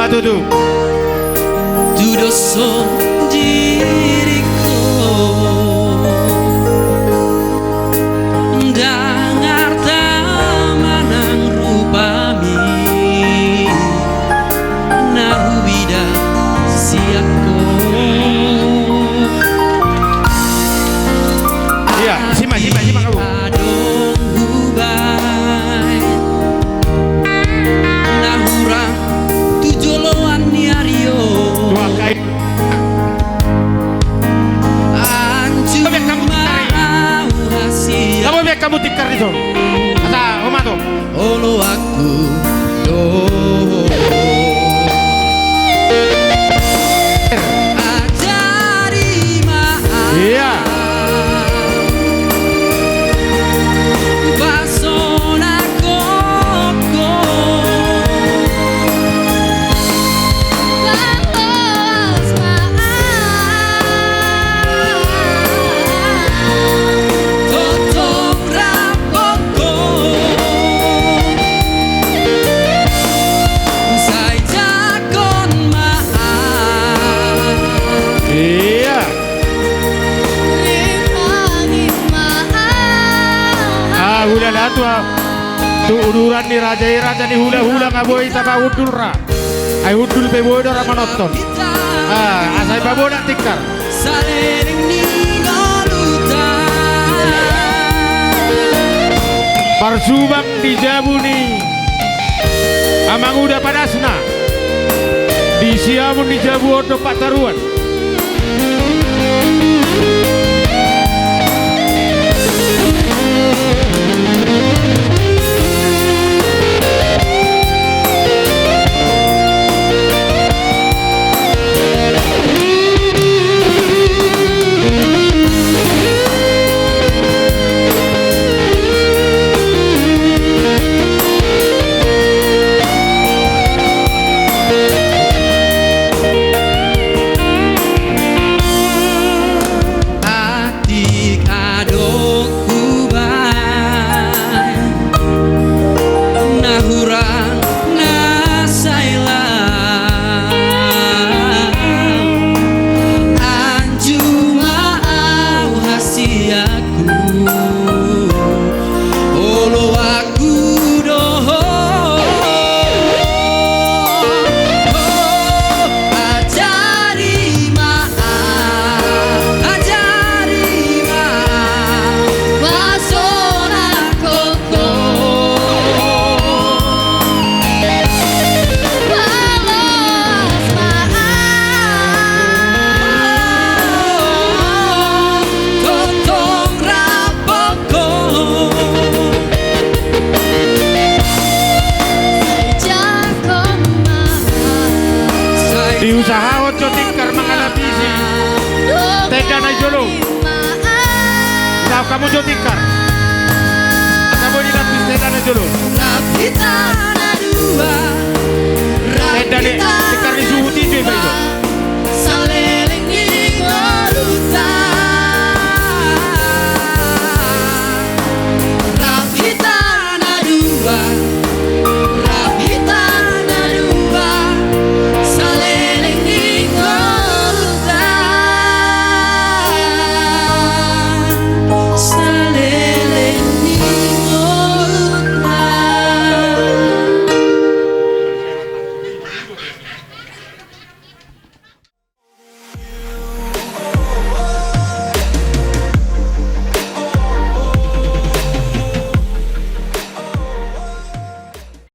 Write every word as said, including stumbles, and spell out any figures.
Tudu. Tu dosa diringko. Ndang arta manang rupami na huida sian ho. Iya, simak, simak, simak, kamu. Adong hubaen na hurang tu joloan ni ari on. Dua kali. Anju ma au hasian. Kamu biar kamu tikar itu. Kata Oma tuh. Oloanku do. Ajari ma au. Iya. Pasona koko. Balos ma au. Totong rapotko. Sai jangkon ma au. Iya. Ringkot ma au. Ah, hulala tu, ah. Tu uduran ni raja i, raja ni hulahula, nga boi taba hundul ra. Ai hundul pe boi do ra manonton. Ah, asa i pabodak tikar. Saleleng ni ngolunta. Parsubang di jabu ni Amanguda Padasna, di siamun ni jabu on do pataruan. Atik adong hubaen na hurang na sai laho. Anju ma au hasianku. Oloan Kudo ho, ajari ma au, ajari ma au, pasona koko. Balos ma au, totong rapot. Diusahahon jo Tingkar mangalap isi tenda na i jolo. Tahu kamu jo Tingkar. Asa boi dilapis tenda na i jolo. Lapis na dua.